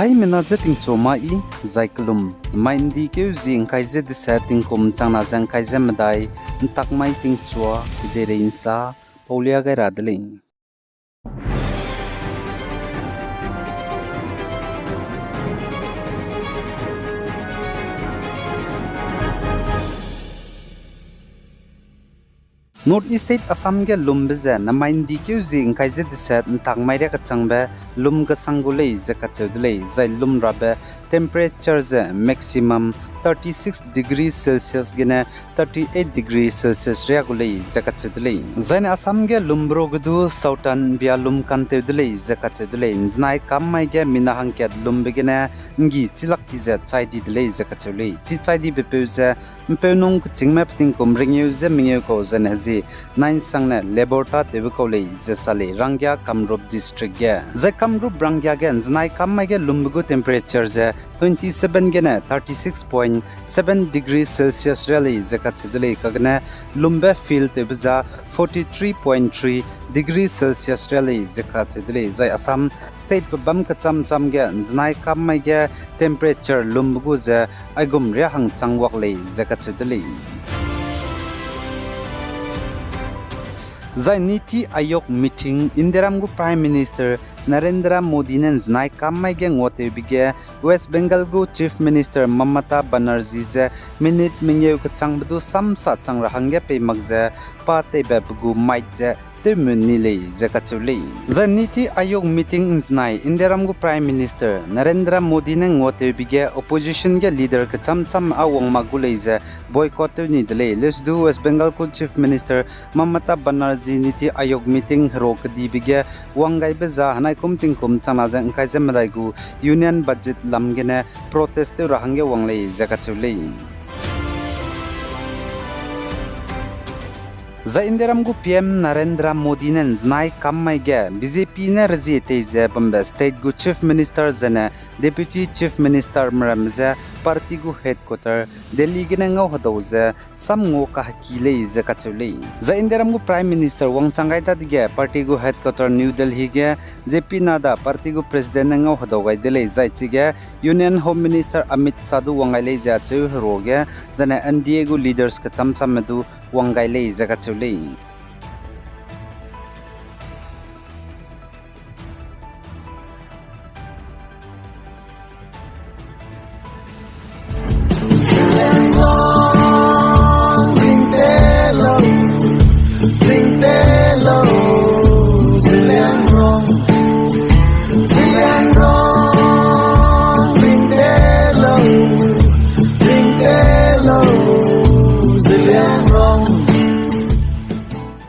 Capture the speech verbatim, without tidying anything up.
Haimena je tingchua ma i, zai kelum, mai ’ndi keu zi ’ngkai ze deset tingkum changna ze ’ngkai ze medai, ’ntak mai tingchua, kedeirei ’nsa, paulia gai ra de lei. North East State Assam ge lumbe ze namai ’ndi keu zi ’ngkai ze deset ’ntak mai riâ kechangbe lum kesang gu lei ze kacheu de lei, zai lum rabe temperature ze maximum thirty six degree Celsius gene thirty eight degree Celsius riâ gu lei ze kacheu de lei. Zaine Assam ge lumbe ro ge du Southern India lum kantew de lei ze kacheu de lei. ’Nzenai kam mai ge mina hangkat lumbe gene ’nggi chilak ki ze chai di de lei ze kacheu lei. Chi chai dibepeu ze ’mpeunung kechîngme petingkum ringeu ze mengeu kau zaine zi nai'nsangne labour tâtewbe kau lei ze sa lei Rangya Kamrup District ge. Zai Kamrup Rangya ge ’nzenai kam mai ge lumbe gu temperature ze twenty seven gene thirty six point seven degree Celsius riâ lei ze kacheu de lei, kagene lumbe feel tewbe za forty three point three degree Celsius riâ lei ze kacheu de lei. Zai Assam state pe bam kecham cham ge ’nzenai kam mai ge temperature lumbe gu ze aigum riâ hangchang wak lei ze kacheu de lei. Zai NITI Aayog meeting, Indiaram gu Prime Minister Narendra Modi ne ’nzenai kam mai ge nguatewbe ge West Bengal gu Chief Minister Mamata Banerjee ze minute mengeu kechangbe du samsa chang ra hangge pei mak ze pa teibe pe gu mic ze tewme ni lei ze kacheu lei. Zai NITI Aayog meeting ’nzenai Indiaram gu Prime Minister Narendra Modi ne nguatewbe ge opposition ge leader kecham cham â wang mak gu lei ze boycott tew ni de lei. Leusdu West Bengal gu Chief Minister Mamata Banerjee NITI Aayog meeting hero kedibe ge wang gaibe za henai kum tingkum changna ze ’ngkai ze medai gu Union Budget lam gene protest tew ra hangge wang lei ze kacheu lei. Zai Indiaram gu PM Narendra Modi ne ’nzenai kam mai ge BJP ne rezie tei ze bambe state gu Chief Minister zene Deputy Chief Minister meramme ze party gu headquarter Delhi gene ngau hedau ze sam ngua kaheki lei ze kacheu lei. Zai Indiaram gu Prime Minister wangchang gai dadege party gu headquarter New Delhi ge J P Nadda party gu president ne ngau hedau gai de lei, zai chige Union Home Minister Amit Shah du wang gai lei ze acheu heruage, zaine N D A gu leaders kecham chamme du wang gai lei ze kacheu lei.